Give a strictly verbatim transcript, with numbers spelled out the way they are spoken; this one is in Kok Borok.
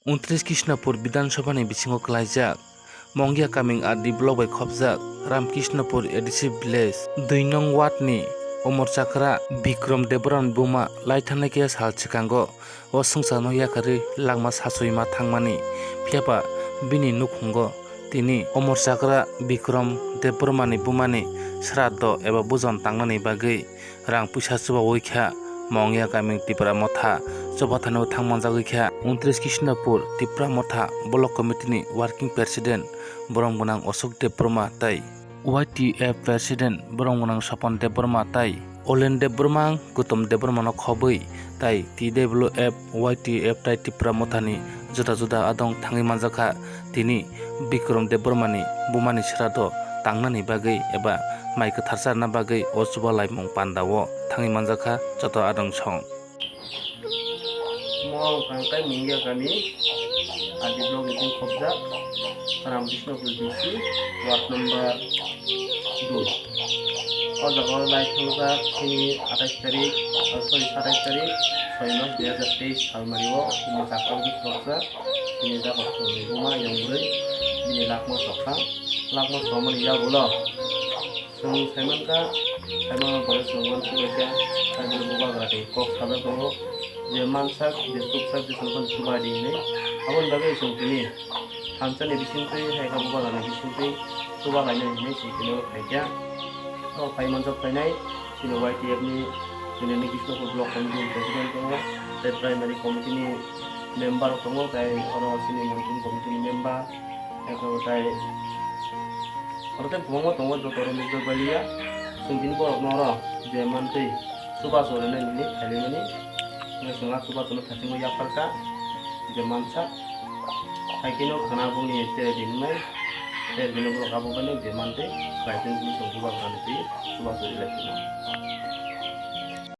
Untris Krishnapur Bidhan Sabha ni bisingo klaijak Mongia Kaming R D block bai khopjak Ram Krishnapur A D C village dui nong ward ni Omor Chakra Bikram Debbarma ni buma lai thangnai khe sal swkango o swngcharno yakarwi langma sachuima thangmani, phiyaba bini nukhungo tini Omor Chakra Bikram Debbarma ni bumani sraddho eba bujon tangnani bagwi rang puisa chubaui kha. Mongia Kaming Tipra Motha chubathani thang manjagwi kha. Untris Krishnapur Tipra Motha Block Committee ni Working President borom gwnang Ashok Debbarma tai Y T F President borom gwnang Swapan Debbarma tai Olen Debbarma, Gautam Debbarma no khobwi tai T W F, Y T F tai Tipra Motha ni juda juda adong thangwi manjakha. Tini Bikram Debbarma ni bumani sraddho tangnani bagwi eba mai kwthar charna bagwi o chuba laimung pandao thangwi manjakha joto adong song. Mo ang kang kai Mungya kami, R D block ni bung khobjak, Ram Krishnapur D C, ward number dui. O jaga o lai thangjak chini atais tarik, oh, sorry, satais tarik, soi mas dui hajar teis salmani o chini chakra bwkha khobjak. Bini jaga songni buma yong bwrwi bini lakma sokha. Lakma sokmani yagulo chwng saimankha, saimanma borok chwng uansuk laikha, tai bini bubagra ni kok sajak tongo je mansak je chuksak je chwng phano chuba di hinwi. Aboni bagwi chwng tini thansa ni bisingtwi hai khe bubagra ni bisingtwi chuba lainai hinwi chwng tini o phaikha. O phai manjak phainai chini Y T F ni chini Krishnapur block committee ni president tongo, tei primary committee ni member rok tongo, tei oro chini monsoon committee ni member, eko tai oro tei kwbangma tongo, joto rok nukjak baliya. Chwng tini borok no oro je mantwi chubachu rwnai nini khailai mani, hwnkhe chwng a chubachu no thachingwi yapharkha je mansa. Hai kheno khana bongni tere di wngnai, tere di borok abo bai je mantwi khlai tong tini chwng bubagra ni twi chubachu rwlai tongma.